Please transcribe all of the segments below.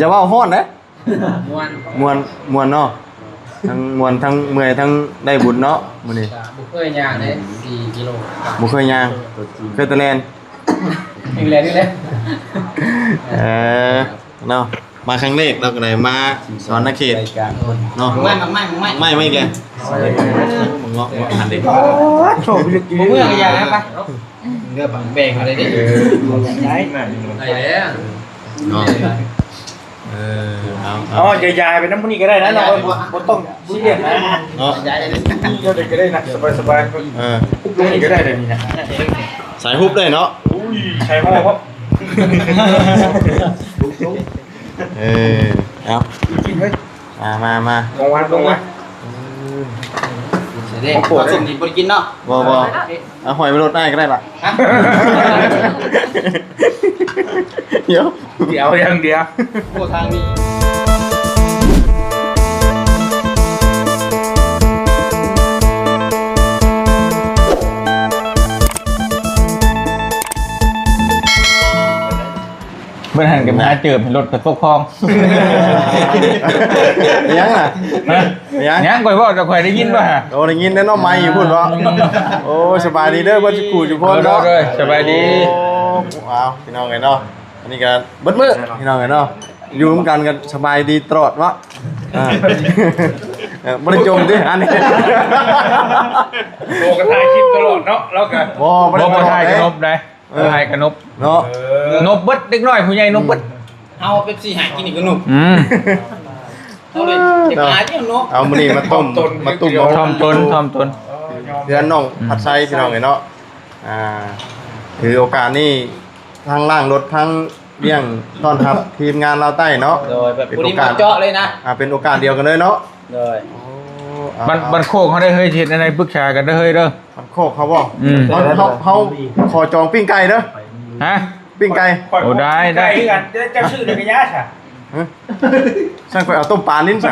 ຢ່າເວົ້າຮ້ອນເດ້. ມ່ວນ ມ່ວນ ມ່ວນເນາະ ທັງມ່ວນ ທັງເມື່ອຍ ທັງໄດ້ບຸນເນາະມື້ນີ້. ບໍ່ເຄີຍຍ່າງເດ້ ສີ່ກິໂລ ບໍ່ເຄີຍຍ່າງ. ເຄີຍແຕ່ແລ່ນ ຍັງແລ່ນຢູ່ເດ້. ເອີ ເນາະ ມາຄັ້ງແລກເນາະ ກໍໄດ້ມາສະຫວັນນະເຂດເນາະ. ໝາກໄມ້ ໝາກໄມ້ ໝາກໄມ້ ໝາກໄມ້ອີກແລ້ວ. ເອີ ເງາະ ເງາະ ຫັ້ນເດ້. ບໍ່ເມື່ອກໍຢ່າແລ້ວ ໄປ ເງືອບແບ່ງເອົາໄດ້ເດ້. ໄດ້ ໄດ້ແລ້ວເນາະ. ເອີ ເອົາ ເອົາ ເອົາ ຢາຍໆ ໄປນຳຜູ້ນີ້ກໍໄດ້ນະ ເນາະ ບໍ່ ບໍ່ຕ້ອງຊີຣຽສນະ ເນາະ. ຢາຍໆ ເຈົ້າໄດ້ກໍໄດ້ນະ ສະບາຍໆ. ເອີ ຮຸບລົງນີ້ກໍໄດ້ເດ້ນີ້ນະ. ສາຍຮຸບໄດ້ເນາະ. ໂອ້ຍ ໃສ່ຫໍ້ບໍ່? ເອີ ເອົາ ກິນເລີຍ. ມາ ມາ ມາ ລົງມາ ລົງມາ. ເອີ ເດ້ ຂອງໂປດ ເຂົ້າຕົ້ມນີ້ບໍ່ໄດ້ກິນເນາະ. ບໍ່ ບໍ່ ເອົາຫອຍໄປໂລດ ອ້າຍກໍໄດ້ລະ. ຮະ? ດຽວ ດຽວ ຢ່າງດຽວ. ໂອ້ ທາງນີ້ ເບິ່ງຫັ້ນກໍມາເຈີ ລົດກະຕົກຄອງ. ເປັນຫຍັງນະ? ຮະ? ເປັນຫຍັງ? ຫຍັງ ຂ້ອຍເວົ້າແຕ່ຂ້ອຍໄດ້ຍິນບໍ່? ໂອ້ ໄດ້ຍິນແນ່ເນາະ ໄມຢູ່ພຸ້ນເນາະ. ໂອ້ ສະບາຍດີເດີ ເບິດສູ່ຜູ້ສູ່ຄົນເນາະ. ໂດຍ ໂດຍ ສະບາຍດີ. ໂອ້ ອ້າວ ພີ່ນ້ອງເອີຍເນາະ ອັນນີ້ກໍເບິດມື້ ພີ່ນ້ອງເອີຍເນາະ ຢູ່ນຳກັນກໍສະບາຍດີຕະຫຼອດເນາະ. ເອີ ເອີ ບໍ່ໄດ້ຈົ່ມຕິອັນນີ້? ໂອ້ ກໍຖ່າຍຄລິບຕະຫຼອດເນາະ ລາວກໍ ບໍ່ ບໍ່ໄດ້ ບໍ່ຖ່າຍ ບໍ່ໄດ້ ກະນົບໄດ໋. ເອີ ຖ່າຍກະນົບເນາະ. ເອີ ນົບເບິດ ເດັກນ້ອຍຜູ້ໃຫຍ່ນົບເບິດ. ເຮົາເປັບຊີໃຫ້ກິນນີ້ກໍນົບ. ອືມ ເຮົາເລີຍເຈັບອາຢູ່ເນາະ. ເອົາ ມື້ນີ້ມາຕົ້ມ ມາຕຸ້ມ ຖ່ອມຕົນ ຖ່ອມຕົນ ເພື່ອນນ້ອງ ອືມ ພັດໄຊ ພີ່ນ້ອງເອີຍເນາະ. ອ່າ ຖືໂອກາດນີ້ ທັງລ້າງລົດ ທັງລ້ຽງຕ້ອນຮັບທີມງານລາວໃຕ້ເນາະ. ໂດຍ ແບບ ເປັນ ພໍດີມາເຈາະເລີຍນະ. ອ່າ ເປັນໂອກາດດຽວກັນເລີຍເນາະ. ໂດຍ ໂອ້ ເອົາ ບ້ານ ເອົາ ບ້ານໂຄກເຮົາໄດ້ເຮີ້ຍ ເຮັດແນວໃດ ປຶກສາກັນເດີເຮີ້ຍເດີ. ບ້ານໂຄກເຮົາບໍ່? ອືມ ເຮົາ ເຮົາ ເຮົາຂໍຈອງປີ້ງໄກ່ເດີ. ຮະ? ປີ້ງໄກ່. ໂອ້ ໄດ້ ໄດ້ ໄດ້ຄືກັນ. ເຈົ້າ ເຈົ້າຊື້ໄດ້ກະຍາຊະ. ຮະ? ຊັ້ນຂ້ອຍເອົາຕົ້ມປານິນຊະ.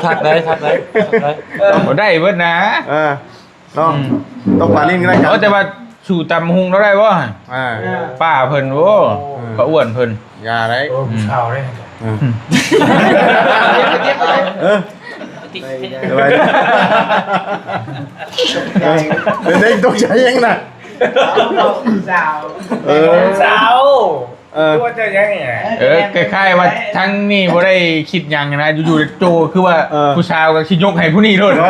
ທັກໄດ້ ທັກໄດ້ ທັກໄດ້. ເອີ ໂອ້ ໄດ້ເບິດນະ. ເອີ ເນາະ ອືມ ຕົ້ມປານິນກໍໄດ້. ໂອ້ ແຕ່ວ່າສູ່ຕຳຫຸ່ງລາວໄດ້ບໍ່? ອ່າ ປ້າເພິ່ນ ໂອ້ ເອີ ປ້າອ້ວນເພິ່ນ ຢ່າໄດ້. ໂອ້ ອືມ ຜູ້ສາວເດ້. ເອີ ເອີ ສະບາຍດີ. ເອີ ເປັນໄດ້ຕົກໃຈຫຍັງນະ? ສາວ ເອີ ສາວ. ເອີ ຄືວ່າຈະຍັງນີ້ນະ. ເອີ ຄ້າຍໆວ່າທາງນີ້ບໍ່ໄດ້ຄິດຫຍັງນະ ຢູ່ໆໂຈຄືວ່າ ເອີ ຜູ້ສາວກໍຊິຍົກໃຫ້ຜູ້ນີ້ໂລດ. ເອີ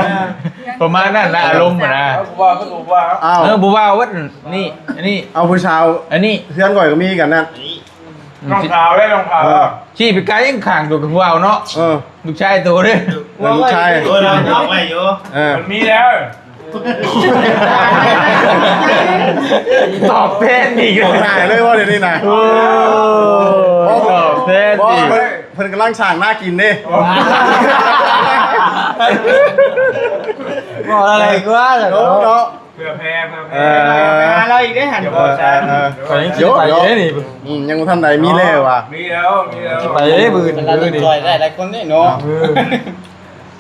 ປະມານນັ້ນລະ ອາລົມຫັ້ນນະ. ເອີ ບໍ່ວ່າ ບໍ່ວ່າ. ອ້າວ ເອີ ບໍ່ວ່າເວີດ ນີ້ ອັນນີ້ ເອົາຜູ້ສາວ ອັນນີ້ ເພື່ອນຂ້ອຍກໍມີກັນນັ້ນ. ອືມ ນ້ອງສາວເດ້ ນ້ອງສາວ. ເອີ ຊີ້ໄປໄກຂ້າງໂຕກັບຜູ້ເວົ້າເນາະ. ເອີ ລູກຊາຍໂຕເດ້. ເອີ ລູກຊາຍ. ໂອ້ຍ ເຮົາເອົາໄວ້ຢູ່. ເອີ ມັນມີແລ້ວ. ຕອບແທນອີກ ຕອບແທນເລີຍວ່າດຽວນີ້ນະ. ໂອ້ ຕອບແທນອີກ. ເພິ່ນ ເພິ່ນກຳລັງສ້າງໜ້າກິນເດ້. ບໍ່ອະໄລກວ່າເນາະ. ເນາະ ເນາະ ເພື່ອແຜ່ ເພື່ອແຜ່. ເອີ ໄປຫາລາວອີກເດ້ຫັ້ນ. ເອີ ເອີ ເອີ ຂ້ອຍຍັງຊິໄປເດ້ນີ້. ອືມ ຍັງບໍ່ທັນໄດ້ມີແລ້ວວ່າ. ມີແລ້ວ ມີແລ້ວ. ໄປເດ້ມື້ອື່ນ ກຳລັງ ມື້ອື່ນນີ້ ຊ່ອຍໄດ້ຫຼາຍຄົນເດ້ເນາະ.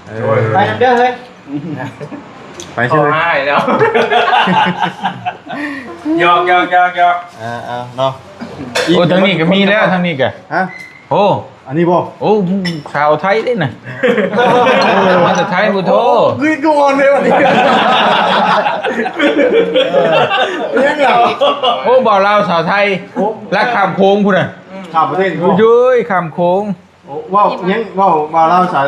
ເອີ ເອີ ໄປນຳເດີເຮີ້ຍ. ໄປເຊີຍ ຮ້າຍແລ້ວ. ຢອກ ຢອກ ຢອກ ຢອກ. ອ່າ ເອົາເນາະ. ໂອ້ ທາງນີ້ກໍມີແລ້ວ ທາງນີ້ກໍ. ຮະ? ໂອ້ ອັນນີ້ບໍ່? ໂອ້ ສາວໄທເດ້ນະ. ມາແຕ່ໄທພຸ້ນໂທ. ຄືຄືອ່ອນເດ້ບັດນີ້. ຍັງລະ. ໂອ້ ບ່າວລາວສາວໄທ. ໂອ້ ລັກຂ້າມໂຂງພຸ້ນນະ. ຂ້າມປະເທດພຸ້ນ. ໂອ້ຍ ຂ້າມໂຂງ. ໂອ້ ເວົ້າຫຍັງ ເວົ້າ ເວົ້າລາວສາ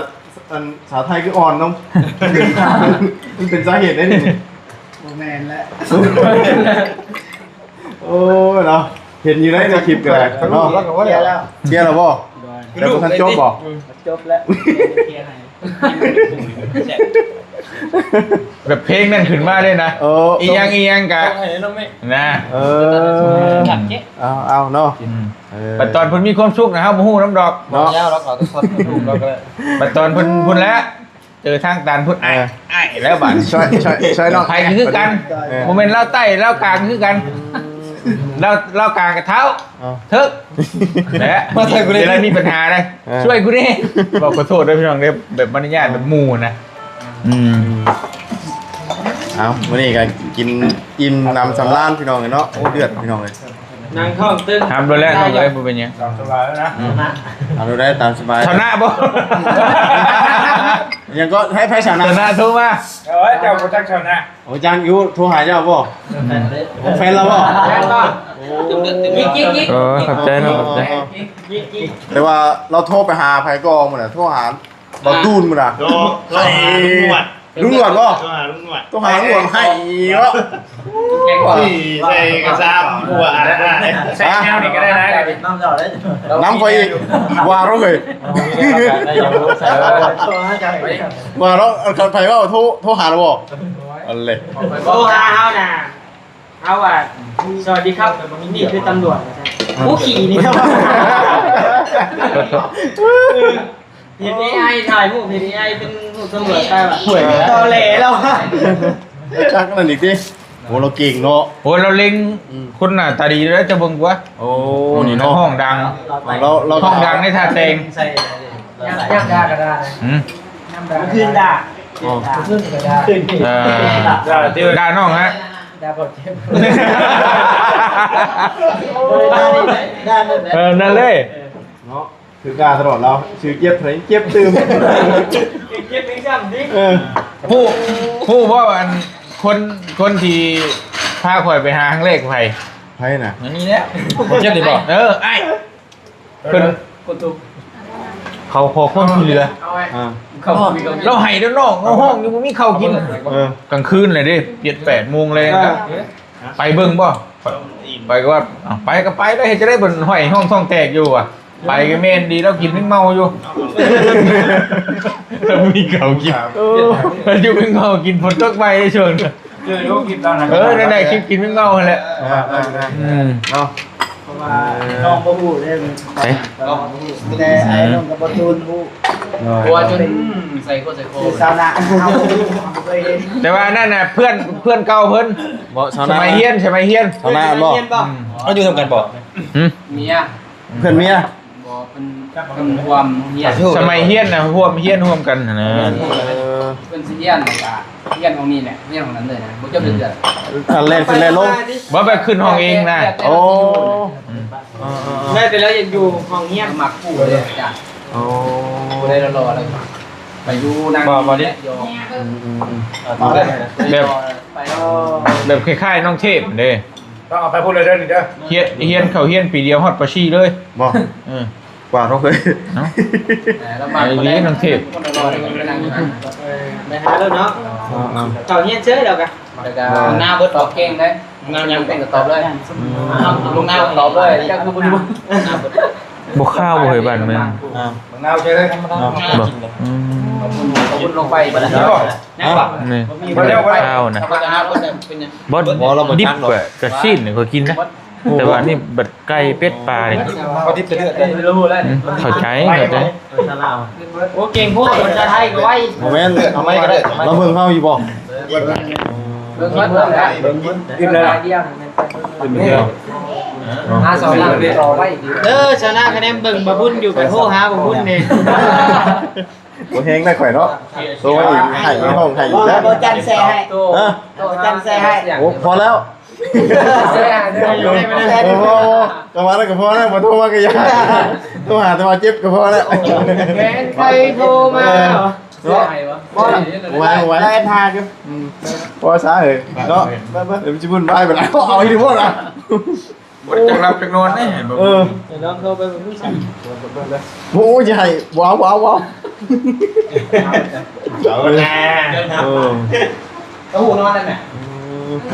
ອັນ ສາໄທຄືອ່ອນເນາະ. ມັນເປັນສາເຫດໄດ໋ນີ້. ບໍ່ແມ່ນແຫຼະ. ໂອ້ຍເນາະ ເຫັນຢູ່ໃນ ໃນຄລິບກໍໄດ້ເນາະ. ເຄຍແລ້ວ ເຄຍແລ້ວບໍ່? ແຕ່ບໍ່ທັນຈົບບໍ່? ຈົບແລ້ວ ເຄຍໃຫ້. ແບບເພງນັ້ນຂຶ້ນມາເລີຍນະ. ເອີ ອີ່ຫຍັງ ອີ່ຫຍັງກະ ສົ່ງໃຫ້ນ້ອງເມກນະ. ເອີ ເອົາ ເອົາເນາະ. ອືມ ເອີ ບັດຕອນເພິ່ນມີຄວາມສຸກນະ ເຮົາບໍ່ຮູ້ນຳດອກເນາະ. ແລ້ວເຮົາກໍທຸກຄົນຮູ້ແລ້ວກໍໄດ້. ບັດຕອນເພິ່ນພຸ້ນແຫຼະ ເຈີທາງຕັນພຸ້ນ. ເອີ ອ້າຍ ອ້າຍແລ້ວບາດ ຊ່ອຍ ຊ່ອຍ ຊ່ອຍນ້ອງ. ໃຜຄືກັນ? ເອີ ບໍ່ແມ່ນລາວໃຕ້ ລາວກາງຄືກັນ. ລາວ ລາວກາງກະເຖົ້າ ເອີ ເຖິກ ແຫຼະ ມາຊ່ອຍກູແດ່ ເວລາມີບັນຫາໄດ໋. ເອີ ຊ່ວຍກູແດ່. ບອກຂໍໂທດເດີພີ່ນ້ອງເດີ ແບບມາລະຍາດແບບໝູ່ນະ. ອືມ ເອົາ ມື້ນີ້ກໍກິນອີ່ມໜຳສຳລານພີ່ນ້ອງເອີຍເນາະ. ໂອ້ ເດືອດພີ່ນ້ອງເອີຍ. ນັ່ງທ້ອງຕຶງ ຮັບໂລດແຫຼະນ້ອງເອີຍ ບໍ່ເປັນຫຍັງ ຕາມສະບາຍແລ້ວນະ ອືມ ເອົາໂລດໄດ້ຕາມສະບາຍ ຊາວນະບໍ່ ຍັງກໍໃຫ້ໃຜຊາວນະ ຊາວນະໂທມາ ເອີຍ ເຈົ້າບໍ່ຈັກຊາວນະ ໂອ້ ຈັກຢູ່ ໂທຫາເຈົ້າບໍ່ ຂອງແຟນລາວບໍ່ ແຟນລາວ ໂອ້ ເອີ ຂອບໃຈເນາະ ຂອບໃຈ ແຕ່ວ່າລາວໂທໄປຫາໃຜກໍໝົດແຫຼະ ໂທຫາ ບໍ່ດູນມື້ນະ ໂທ ໂທຫາລຸງໜວດ ລຸງໜວດບໍ່ ໂທຫາລຸງໜວດ ໂທຫາລຸງໜວດໃຫ້ເນາະ ແກງ ໂອ້ຍ ໃສ່ກະຊາບຫົວ ໃສ່ແນວນີ້ກໍໄດ້ນະ ນຳຂ້ອຍອີກ ວ່າລະເຮີ້ຍ ວ່າລະ ຄັນໃຜເວົ້າໂທ ໂທຫາລະບໍ່ ອັນເລີຍ ໂທຫາເຮົານະ ເຮົາວ່າ ສະຫວັດດີຄັບ ນີ້ຄືຕຳຫຼວດ ຜູ້ຂີ່ນີ້ ເຮັດເອໄອຖ່າຍຮູບ ເຮັດເອໄອເປັນຮູບຕຳຫຼວດ ຕາຍວ່າ ໂອ້ຍ ຕອແຫຼແລ້ວ ຈັກນັ້ນອີກຕິ ໂອ້ ລາວເກັ່ງເນາະ ໂອ້ ລາວເລັງ ອືມ ຄົນໜ້າຕາດີເດີ ເຈົ້າເບິ່ງກວ່າ ໂອ້ ນີ້ເນາະ ຮ້ອງດັງ ລາວ ລາວ ຮ້ອງດັງໃນທ່າແຕ່ງ ຍາມ ຍາມດ່າກໍດ່າ ຫືມ ຍາມດ່າ ຄືນດ່າ ອໍ ຄືນກໍດ່າ ເອີ ດ່າ ດ່ານ້ອງຮະ ດ່າບໍ່ເຈັບ ເອີ ດ່ານີ້ແຫຼະ ເອີ ນັ້ນເລີຍ ເນາະ ຖືກດ່າຕະຫຼອດລາວ ຊື່ເຈັບເທົ່າໃດເຈັບຕື່ມ ເຈັບເປັນຊ້ຳຕິ ເອີ ຮູ້ ຮູ້ບໍ່ອັນ ຄົນ ຄົນທີ່ພາຂ້ອຍໄປຫາຄັ້ງແລກໃຜ ໃຜນະ ອັນນີ້ແຫຼະ ເຈັບນີ້ບໍ່ ເອີ ອ້າຍ ເພິ່ນ ເຂົາຂໍຄວາມຊ່ວຍເຫຼືອ ອ່າ ເຂົາ ລາວໄຫ້ແລ້ວນ້ອງ ລາວຮ້ອງຢູ່ບໍ່ມີເຂົ້າກິນ ເອີ ກາງຄືນແຫຼະເດ້ ເຈັດແປດໂມງແລງ ອ່າ ໄປເບິ່ງບໍ່ ໄປກໍວ່າ ເອົ້າ ໄປກໍໄປແລ້ວ ເຮັດຈັ່ງໃດເພິ່ນຫ້ອຍຫ້ອງທ້ອງແຕກຢູ່ວ່າ ໄປກໍແມ່ນດີ ລາວກິນແມງເມົາຢູ່ ລາວມີເຂົ້າກິນ ເອີ ລາວຢູ່ແມງເມົາກິນ ຝົນຕົກໄວໃນຊ່ວງ ເອີ ນັ້ນແຫຼະ ຄລິບກິນແມງເມົາຫັ້ນແຫຼະ ເອີ ເອີ ເອີ ອືມ ເນາະ ເພາະວ່ານ້ອງບໍ່ຮູ້ເດ້ ເອີ ແຕ່ໄອ້ນ້ອງກັບບໍ່ຕູນຮູ້ ໂດຍ ຕົວຈົນໃສ່ໂຄດໃສ່ໂຄ ຄືຊາວນາ ແຕ່ວ່າອັນນັ້ນນະ ເພື່ອນ ເພື່ອນເກົ່າເພິ່ນ ບໍ່ຊາວນາ ສະໄໝຮຽນ ສະໄໝຮຽນ ຊາວນາບໍ່ ຮຽນບໍ່ ເຮົາຢູ່ນຳກັນບໍ່ ຫືມ ເມຍ ເພື່ອນເມຍ ບໍ່ ເພິ່ນ ເພິ່ນຮ່ວມຮຽນ ສະໄໝຮຽນນະ ຮ່ວມຮຽນຮ່ວມກັນຫັ້ນນະ ເອີ ເພິ່ນຊິຮຽນ ແລ້ວກະຮຽນຫ້ອງນີ້ແຫຼະ ຮຽນຫ້ອງນັ້ນເລີຍນະ ບໍ່ຈົບຈັກເທື່ອ ອັນແລກຂຶ້ນແລກລົງ ບໍ່ ແບບຂຶ້ນຫ້ອງເອງນະ ແຕ່ລະ ໂອ້ ອືມ ອືມ ແມ່ນແຕ່ລະຢາກຢູ່ຫ້ອງຮຽນ ມັກຜູ້ເລີຍອາຈານ ໂອ້ ຜູ້ໃດຫຼໍ່ໆ ແລ້ວໄປຢູ່ນັ່ງ ບໍ່ ບໍ່ດິ ຢູ່ ອືມ ອືມ ອືມ ແບບ ແບບຄ້າຍໆ ນ້ອງເທບເດ້ ຕ້ອງເອົາໄປພຸ້ນເລີຍເດີນີ້ເດີ ຮຽນ ຮຽນເຂົ້າຮຽນປີດຽວຮອດປໍສີ່ເລີຍ ບໍ່ ເອີ ກວ່າເນາະເຮີຍ ເນາະ ເອີ ລຳບາກ ໄປດີນ້ອງເທບ ໄປຫາໂລດເນາະ ເອີ ເຂົ້າຮຽນເຊີຍດອກກະ ແລ້ວກະ ໜ້າເບິດຕອບເກັ່ງເດ້ ໜ້າຍັງເປັນກໍຕອບເລີຍ ອືມ ລົງໜ້າຕອບເລີຍ ຈັກຄືບໍ່ຮູ້ ໜ້າເບິດ ບໍ່ຄາວບໍ່ເຮີຍບ້ານເມືອງ ອ່າ ບັກນາວເຊີຍເລີຍ ບໍ່ ອືມ ຂອບຄຸນ ຂອບຄຸນລົງໄປບັດນີ້ ນີ້ ບໍ່ໄດ້ເອົາໄປ ຂ້າວນະ ບໍ່ ດິບກະຊີ້ນຂ້ອຍກິນນະ ແຕ່ວ່ານີ້ບັດໄກ່ເປັດປານີ້ ເຂົາດິບແຕ່ເລືອດເດ້ ອືມ ເຂົ້າໃຈ ເຂົ້າໃຈ ໂອ້ ເກັ່ງໂພດ ພາສາໄທກໍໄວ ບໍ່ແມ່ນ ເອົາໄມ້ກໍໄດ້ ລາວເບິ່ງເຮົາຢູ່ບໍ່ ເບິ່ງເບິດ ເບິ່ງເບິດ ອີ່ມແລ້ວ ອີ່ມແລ້ວ ຫາສອງຫຼັງຕໍ່ໄວ້ ເດີ ຊະນະຄະແນນເບິ່ງບ່າວບຸນຢູ່ ກະໂທຫາບ່າວບຸນແດ່. ບໍ່ແຮງນະຂ້ອຍເນາະ ໂຕນີ້ໃຫ້ໃນຫ້ອງໃຫ້ອີກແລ້ວ ບໍ່ຈັນແຊໃຫ້ ຮະ ບໍ່ຈັນແຊໃຫ້ ໂອ້ ພໍແລ້ວ ແຊໃຫ້ ໂອ້ ຈັງຫວະນັ້ນກໍພໍແລ້ວ ບໍ່ໂທມາກໍຢ່າ ໂທຫາແຕ່ວ່າເຈັບກໍພໍແລ້ວ ແມ່ນໃຜໂທມາ ເນາະ ບໍ່ ບໍ່ໄວ້ ບໍ່ໄວ້ ໄດ້ທາຢູ່ ອືມ ພໍຊະເອີຍ ເນາະ ເບິ່ງ ເອີ ມັນຊິວຸ່ນວາຍໄປແລ້ວ ເອົາອີກບໍ່ລະ ບໍ່ໄດ້ຈັກຫຼັບຈັກນອນເດ້ ເອີ ເອີ ລອງໂທໄປເບິ່ງດູຊັ້ນ ໂອ້ຍ ຢ່າໃຫ້ ບໍ່ເອົາ ບໍ່ເອົາ ບໍ່ເອົາ ເອົາແລ້ວ ເອີ ເຕົ້າຫູນອນແລ້ວແມ່ ອືມ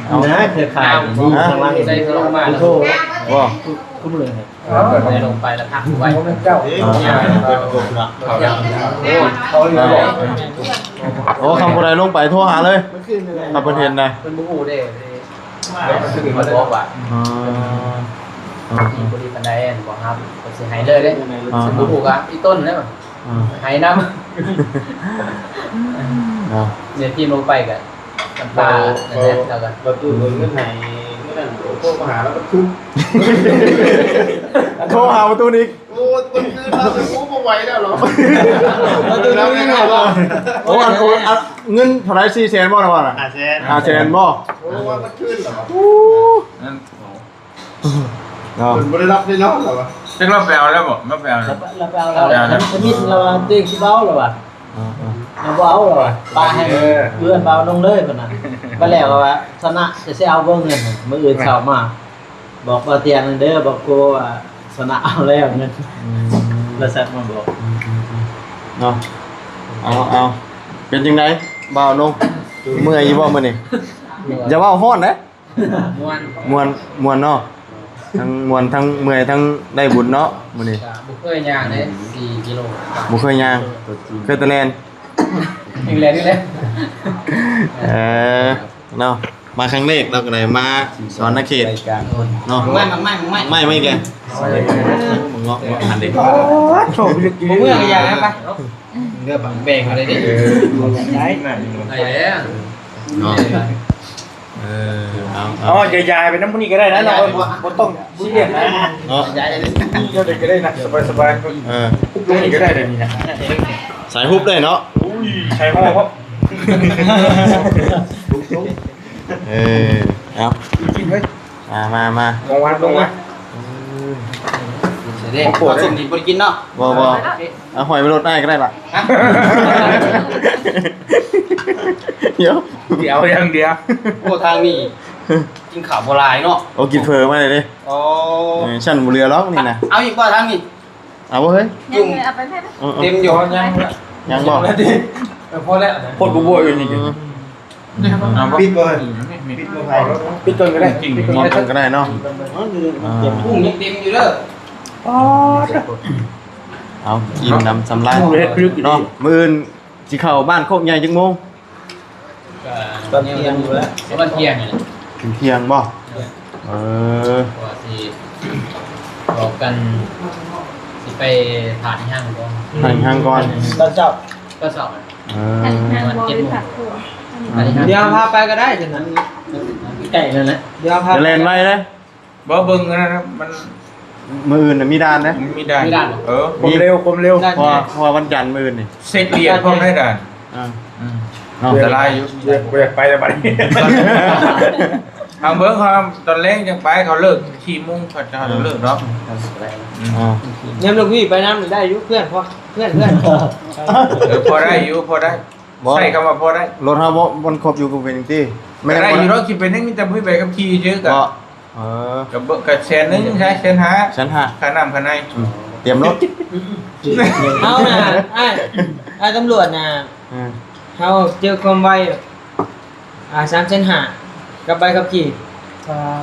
ເອົານະ ເຄືອຂ່າຍນີ້ ຮະ ໃສ່ລົງມາ ໂທ ບໍ່ ຄຸມເລີຍ ເອີ ໃສ່ລົງໄປແລ້ວທັກໄວ້ ເຈົ້າ ອ່າ ໂອ້ ຄັນຜູ້ໃດລົງໄປໂທຫາເລີຍ ຖ້າເພິ່ນເຫັນນະ ເພິ່ນບໍ່ຮູ້ເດ້ ມາບອກວ່າ ອໍ ບໍ່ດີປານໃດ ບໍ່ຮັບ ກໍຊິໃຫ້ເລີຍເດ້ ອໍ ບໍ່ຮູ້ກໍອີ່ຕົ້ນເດ້ ອໍ ໃຫ້ນຳ ເນາະ ເດຍທີ່ລົງໄປກໍນ້ຳຕາ ບໍ່ ແລ້ວກໍ ປະຕູເງິນໃຫ້ ມື້ນັ້ນໂທມາຫາລາວປະຕູ ໂທຫາປະຕູອີກ ໂອ້ ປະຕູລາວ ໂອ້ ບໍ່ໄຫວແລ້ວເນາະ ປະຕູເງິນໃຫ້ບໍ່ ໂອ້ ອັນ ໂອ້ ອັນ ເງິນເທົ່າໃດ ສີ່ແສນບໍ່ນະວ່ານະ ຫ້າແສນ ຫ້າແສນບໍ່ ໂອ້ ວ່າມັນຄືນແລ້ວ ໂອ້ ນັ້ນ ໂອ້ ເນາະ ເພິ່ນບໍ່ໄດ້ຮັບໄດ້ນອນແລ້ວວະ ຈັກລາວໄປເອົາແລ້ວບໍ່? ລາວໄປເອົາແລ້ວ ລາວໄປເອົາແລ້ວ ລາວໄປເອົາແລ້ວ ທຳອິດລາວວ່າຕົວເອງຊິບໍ່ເອົາລາວວ່າ ເອີ ລາວບໍ່ເອົາລາວວ່າ ປະໃຫ້ເພື່ອນບ່າວນົງເລີຍພຸ້ນນະ ບາດແລ້ວວ່າຊະນະຈະຊິເອົາບໍ່ເງິນ ມື້ອື່ນເຊົ້າມາ ບອກບ່າວຕຽງເດີ ບອກໂກວ່າຊະນະເອົາແລ້ວເງິນ ອືມ ລາວສັກມາບອກ ອືມໆໆ ເນາະ ເອົາໆ ເປັນຈັ່ງໃດບ່າວນົງ ເມື່ອຍຢູ່ບໍ່ມື້ນີ້? ຢ່າເວົ້າຮ້ອນເດ້. ມ່ວນ ມ່ວນ ມ່ວນເນາະ ທັງມ່ວນ ທັງເມື່ອຍ ທັງໄດ້ບຸນເນາະມື້ນີ້ ກະບໍ່ເຄີຍຍ່າງເດ້ ສີ່ກິໂລ ບໍ່ເຄີຍຍ່າງ ເຄີຍແຕ່ແລ່ນ ຍັງແລ່ນຢູ່ເດ້ ເອີ ເນາະ ມາຄັ້ງແລກເນາະ ກະໄດ້ມາສະຫວັນນະເຂດເນາະ ໄມ້ ໄມ້ ໄມ້ ໄມ້ ໄມ້ ໄມ້ອີກແລ້ວ ເງາະ ເງາະ ຫັນເດ້ ບໍ່ເມື່ອຍກະຢ່າແລ້ວໄປ ເດີ ແບ່ງເອົາໄດ້ເດ້ ໄດ້ ໄດ້ແລ້ວເນາະ. ເອີ ເອົາ ເອົາ ເອົາ ຢາຍໆ ໄປນຳຜູ້ນີ້ກະໄດ້ນະ ບໍ່ ບໍ່ຕ້ອງຊີຣຽສນະ ເນາະ ເຈົ້າໃດກະໄດ້ນະ ສະບາຍໆ ເອີ ຮຸບລົງນີ້ກະໄດ້ເດນີ້ນະ ສາຍຮຸບໄດ້ເນາະ ອຸ້ຍ ສາຍຮໍ່ ເອີ ເອົາ ກິນເວີຍ ມາ ມາ ມາ ຂອງຫວານ ຂອງຫວານ ເອີ ເອົາ ເອົາສົ້ມນີ້ບໍ່ໄດ້ກິນເນາະ ບໍ່ ບໍ່ ເອົາຫອຍໄປໂລດອ້າຍກະໄດ້ລະ ດຽວ ດຽວຢ່າງດຽວ ໂອ້ ທາງນີ້ກິນເຂົ້າບໍ່ຫຼາຍເນາະ ໂອ້ ກິນເຝີມາເລີຍເດ້ ໂອ້ ເອີ ຊັ້ນບໍ່ເຫຼືອດອກນີ້ນະ ເອົາອີກບໍ່ທາງນີ້ ເອົາບໍ່ເຮີ້ຍ ຈຸ່ມ ເອົາໄປແມ່ ເອີ ເອີ ເຕັມຢູ່ ຍັງບໍ່ ເອີ ພໍແລ້ວ ຄົນບໍ່ບົວຢູ່ນີ້ ອືມ ປິດບໍ່ ປິດບໍ່ ປິດກ່ອນກະໄດ້ ປິດກ່ອນກະໄດ້ເນາະ ກຸ້ງຍັງເຕັມຢູ່ເດີ ເອົາ ອີ່ມໜຳສຳລານເນາະ ມື້ອື່ນຊິເຂົ້າບ້ານໂຄກໃຫຍ່ຈັກໂມງ? ກະຕອນທ່ຽງຢູ່ແລ້ວ ປະມານທ່ຽງນີ້ແຫຼະ ເຖິງທ່ຽງບໍ່? ເອີ ເພາະວ່າຊິບອກກັນ ຊິໄປຖ່າຍຫ້າງກ່ອນ ຖ່າຍຫ້າງກ່ອນ ຕອນເຊົ້າ ຕອນເຊົ້າ ເອີ ຖ່າຍຫ້າງບໍ່ ຫຼື ພັກ ດຽວພາໄປກະໄດ້ ຈັ່ງນັ້ນ ໃກ້ນັ້ນແຫຼະ ດຽວພາ ຈະແລ່ນໄວເດ້ ບໍ່ ເບິ່ງອັນນັ້ນນະ ມັນ ມື້ອື່ນນະມີດ່ານເດ້ ມີດ່ານ ມີດ່ານ ເອີ ຄວາມເລັວ ຄວາມເລັວ ເພາະວ່າ ເພາະວ່າວັນຈັນມື້ອື່ນນີ້ ເຊັກລຽນພ້ອມໄດ້ດ່ານ ອ່າ ອືມ ເນາະ ອັນຕະລາຍຢູ່ ບໍ່ຢາກ ບໍ່ຢາກໄປແລ້ວບາດນີ້ ເຮົາເບິ່ງ ເຮົາຕອນແລງຈັ່ງໄປ ເຂົາເລີກສີ່ໂມງ ເຂົາຈະເລີກເນາະ ອືມ ອ່າ ຍາມລູກພີ່ໄປນຳໄດ້ຢູ່ ເພື່ອນ ເພື່ອນ ເພື່ອນ ເອີ ພໍໄດ້ຢູ່ ພໍໄດ້ ບໍ່ ໃຊ້ຄຳວ່າພໍໄດ້ ລົດເຮົາບໍ່ ມັນຄົບຢູ່ກັບເວນຕິ ແມ່ນ ໄດ້ຢູ່ດອກ ຊິເປັນຫຍັງ ມີແຕ່ບໍ່ມີໃບຂັບຂີ່ຊື່ກະ ເອີ ກະເບິດກະແສນໜຶ່ງ ໃຊ້ແສນຫ້າ ແສນຫ້າ ຄ່ານ້ຳຄ່າໃນ ອືມ ຕຽມລົດ ເຮົານະ ອ້າຍ ອ້າຍຕຳຫຼວດນະ ອືມ ເຮົາເຈີຄວາມໄວ ອ່າ ສາມແສນຫ້າ ກັບໃບຂັບຂີ່ ອ່າ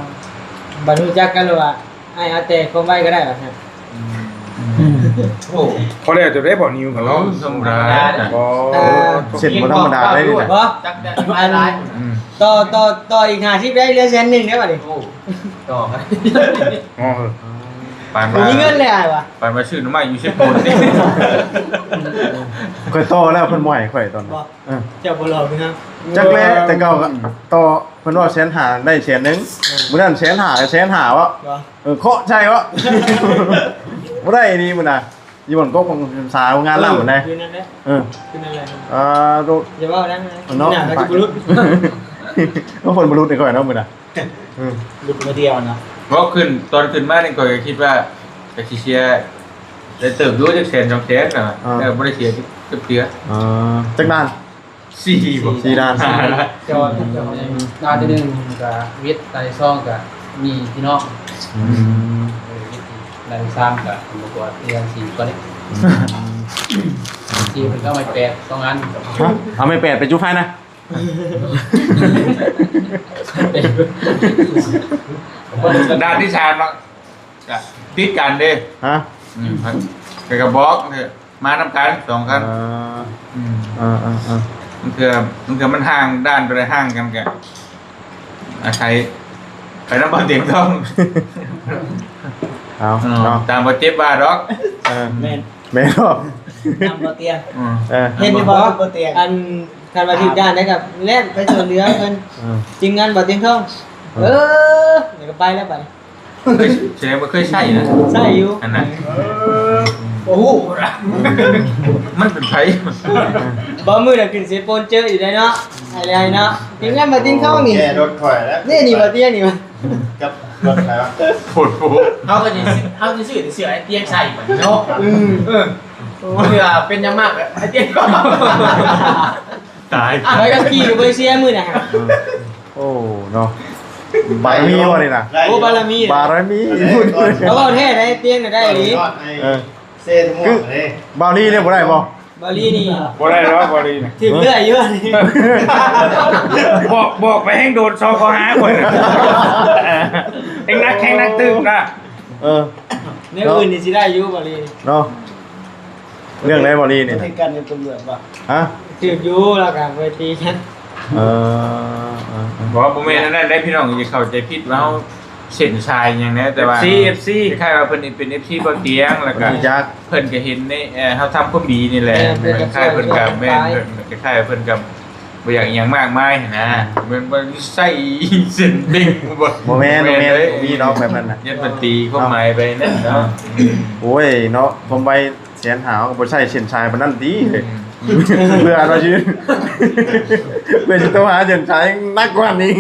ບັດຮູ້ຈັກກັນແລ້ວວ່າ ອ້າຍເອົາແຕ່ຄວາມໄວກະໄດ້ວ່າຊັ້ນ ອືມ ໂອ້ ພໍແລ້ວຈະໄດ້ບໍ່ນິວກັນເນາະ ທຳມະດາ ບໍ່ ເອີ ເສັ້ນບໍ່ທຳມະດາເດ້ນີ້ນະ ບໍ່ ຈັກແຕ່ຫຼາຍ ອືມ ຕໍ່ ຕໍ່ ຕໍ່ອີກຫ້າສິບໄດ້ ເຫຼືອແສນໜຶ່ງເດ້ບາດນີ້ ໂອ້ ຕໍ່ ອໍ ປານວ່າ ມີເງິນແລ້ວອ້າຍວ່າ ປານວ່າຊື້ໜໍ່ໄມ້ຢູ່ເຊໂປນ ຂ້ອຍຕໍ່ແລ້ວ ເພິ່ນບໍ່ໃຫ້ຂ້ອຍຕອນນັ້ນ ບໍ່ ເອີ ເຈົ້າບໍ່ຫຼອກເນາະ ຈັກແຫຼະ ແຕ່ເກົ່າກະຕໍ່ ເພິ່ນວ່າແສນຫ້າ ໄດ້ແສນໜຶ່ງ ເອີ ມື້ນັ້ນແສນຫ້າ ກະແສນຫ້າເວາະ ເອີ ເຄາະໃສ່ເວາະ ບໍ່ໄດ້ອີ່ຫຼີມື້ນະ ຢູ່ບ່ອນກົກຂອງສາວງານລຳຫັ້ນເດ້ ຄືນັ້ນແຫຼະ ເອີ ຄືນັ້ນແຫຼະ ອ່າ ໂຕ ຢ່າເວົ້ານະ ເນາະ ໜ້າກະຊິບໍ່ຫຼຸດ ເພິ່ນບໍ່ຫຼຸດໃຫ້ຂ້ອຍເນາະມື້ນະ ອືມ ຫຼຸດມື້ດຽວນະ ເວົ້າຂຶ້ນ ຕອນຂຶ້ນມານີ້ຂ້ອຍກະຄິດວ່າກະຊິເສຍ ໄດ້ເຕີບຢູ່ ຈັກແສນສອງແສນນະ ອ່າ ແຕ່ບໍ່ໄດ້ເສຍຈັກເທື່ອ ອ່າ ຈັກດ່ານ? ສີ່ບໍ່ ສີ່ດ່ານ ຈອດ ດ່ານທີໜຶ່ງກະວິດ ດ່ານທີສອງກະມີພີ່ນ້ອງ ອືມ ເອີ ວິດ ດ່ານທີສາມກະບໍ່ກວດ ເທື່ອສີ່ກ່ອນນີ້ ອືມ ສີ່ເພິ່ນກະເອົາໄມ້ແປດສອງອັນ ຮະ ເອົາໄມ້ແປດໄປຈູດໄຟນະ ດ່ານທີສາມເນາະ ກະຕິດກັນເດ້ ຮະ ອືມ ກະບອກ ມານຳກັນສອງຄັນ ເອີ ອືມ ເອີໆໆ ບາງເທື່ອ ບາງເທື່ອມັນຫ່າງ ດ່ານໂຕໃດຫ່າງກັນກະ ອາໄສໄປນຳບ່າວຕຽງທອງ ເອົາ ເອີ ເນາະ ຕາມບໍ່ເຈັບວ່າດອກ ເອີ ແມ່ນ ແມ່ນບໍ່ ຕາມບ່າວຕຽງ ອືມ ເອີ ເຫັນບໍ່ບ່າວຕຽງ ອັນ ຄັນວ່າຖືກດ່ານໄດ້ກະແລ່ນໄປຊ່ວຍເຫຼືອເພິ່ນ ເອີ ທີມງານບ່າວຕຽງທອງ ເອີ ເອີ ແລ້ວກະໄປແລ້ວບາດນີ້ ເຄີຍ ແສດງວ່າເຄີຍໃຊ້ນະ ໃຊ້ຢູ່ ອັນນັ້ນ ໂອ້ໂຫ ມັນເປັນໃຜ ບໍ່ ມື້ນັ້ນຂຶ້ນເຊໂປນເຈີຢູ່ໃດເນາະ ອ້າຍເນາະ ທີມງານບ່າວຕຽງທອງນີ້ ແກ້ລົດຂ້ອຍແລ້ວ ນີ້ ນີ້ບ່າວຕຽງນີ້ ກັບ ລົດໃຜວະ? ໂພດໂພ. ເຮົາກໍຊິຊື້ ເຮົາຊິຊື້ແຕ່ເສື້ອໄອ້ຕຽງໃສ່ບັດນີ້ເນາະ. ອືມ ເອີ ເພື່ອເປັນຫຍັງມາກ ໄອ້ຕຽງກໍ ຕາຍ ຂ້ອຍກໍຂີ່ຢູ່ເບເຊຍມື້ນັ້ນ. ໂອ້ ເນາະ ບາລະມີບໍ່ນີ້ນະ? ໂອ້ ບາລະມີ ບາລະມີ. ເອົາເວົ້າແທ້ໄດ໋ ຕຽງນະໄດ້ອີ່ຫຼີ. ເອີ ເຊນໝວກເດ້ ບາວລີນີ້ບໍ່ໄດ້ບໍ່? ບາວລີນີ້ບໍ່ໄດ້ດອກ ບາວລີນີ້ຖືກເລື່ອຍຢູ່. ບອກ ບອກໄປແຮ່ງໂດນຊອກເຂົ້າຫາຂ້ອຍ. ແຮ່ງໜັກ ແຮ່ງໜັກຕື່ມນະ. ເອີ ແນວອື່ນນີ້ຊິໄດ້ຢູ່ ບາວລີນີ້ເນາະ. ເລື່ອງໃດ ບາວລີນີ້ນະ? ຖືກກັນກັບຕຳຫຼວດບໍ່? ຮະ? ຖືກຢູ່ ແລ້ວກໍໄປຕີກັນ. ເອີ ເອີ ບໍ່ ບໍ່ແມ່ນອັນນັ້ນເດ້ພີ່ນ້ອງ ຢ່າເຂົ້າໃຈຜິດວ່າເຮົາເສັ້ນສາຍຫຍັງນະ ແຕ່ວ່າ ເອັຟຊີ ເອັຟຊີ ຄ້າຍໆວ່າເພິ່ນນີ້ເປັນ ເອັຟຊີ ບ່າວຕຽງ ແລ້ວກໍຮູ້ຈັກ ເພິ່ນກໍເຫັນໃນ ເອີ ເຮົາທຳຄວາມດີນີ້ແຫຼະ. ແມ່ນ ແມ່ນ ຄ້າຍໆເພິ່ນກໍ ແມ່ນ ແມ່ນ ຄ້າຍໆເພິ່ນກໍບໍ່ຢາກອີ່ຫຍັງມາກມາຍຫັ້ນນະ. ແມ່ນ ບໍ່ໃສ່ເສັ້ນເບັງບໍ່? ບໍ່ແມ່ນ ບໍ່ແມ່ນເດ້ ບໍ່ມີດອກແບບນັ້ນນະ. ຢ້ານເພິ່ນຕີຄວາມໝາຍໄປນັ້ນເນາະ. ໂອ້ຍເນາະ ຄວາມໄວ ແສນຫ້າ ເຮົາກໍບໍ່ໃຊ້ເສັ້ນສາຍປານນັ້ນຕິ. ອືມ ເພື່ອເຮົາຊິ ເພື່ອຊິໂທຫາເສັ້ນສາຍໜັກກວ່ານີ້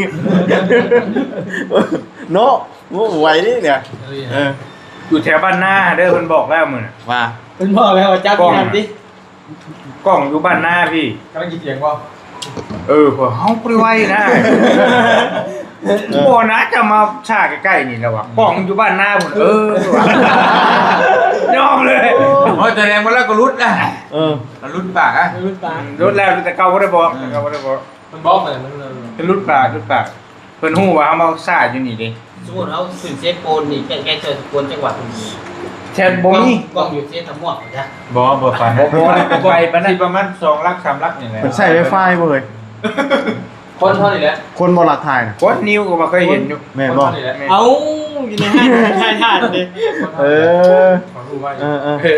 ເນາະ. ໂອ້ ໄວນີ້ເນຍ. ເອີ ຢູ່ແຖວບ້ານນາເດີ ເພິ່ນບອກແລ້ວມື້ນັ້ນວ່າ ເພິ່ນບອກແລ້ວວ່າຈັບຢູ່ຫັ້ນຕິ. ກ້ອງຢູ່ບ້ານນາພີ້ ກຳລັງກິນຖຽງບໍ່? ເອີ ພວກເຮົາບໍ່ໄດ້ໄວນະ. ເອີ ບໍ່ນະ ຈະມາຊ້າໃກ້ໆນີ້ແລ້ວວ່າ ກ້ອງຢູ່ບ້ານນາພຸ້ນ. ເອີ ວ່າ ຍອມເລີຍ. ໂອ້ຍ ແສດງວ່າລາວກໍຫຼຸດນະ. ເອີ ຫຼຸດປາກອະ ຫຼຸດປາກ ຫຼຸດແລ້ວ ແຕ່ເກົ່າບໍ່ໄດ້ບອກ ແຕ່ເກົ່າບໍ່ໄດ້ບອກ. ມັນບອກໄປແລ້ວ ມັນ ເອີ ເປັນຫຼຸດປາກ ຫຼຸດປາກ. ເພິ່ນຮູ້ວ່າເຮົາມາຊ້າຢູ່ນີ້ເດ້. ສົມມຸດເຮົາຂຶ້ນເຊໂປນນີ້ ແກ້ ແກ້ເຊໂປນຈັງຫວັດນີ້ ແທ້ບໍ່ມີ ກ້ອງ ກ້ອງຢູ່ເຊຕະໝວກ. ບໍ່ ບໍ່ປານນັ້ນ ບໍ່ ບໍ່ໄກປານນັ້ນ ຊິປະມານສອງຫຼັກ ສາມຫຼັກນີ້ແຫຼະ. ເພິ່ນໃຊ້ໄວຟາຍບໍ່ເອີຍ? ຄົນເຮົານີ້ແຫຼະ ຄົນບໍ່ລັກຖ່າຍນະ ຄົນ ນິວກໍບໍ່ເຄີຍເຫັນຢູ່. ແມ່ນບໍ່? ຄົນເຮົານີ້ແຫຼະ ແມ່ນ. ເອົ້າ ຢູ່ໃນຮ້ານຂາຍຖ່ານເດ້. ເອີ ເອີ ເອີ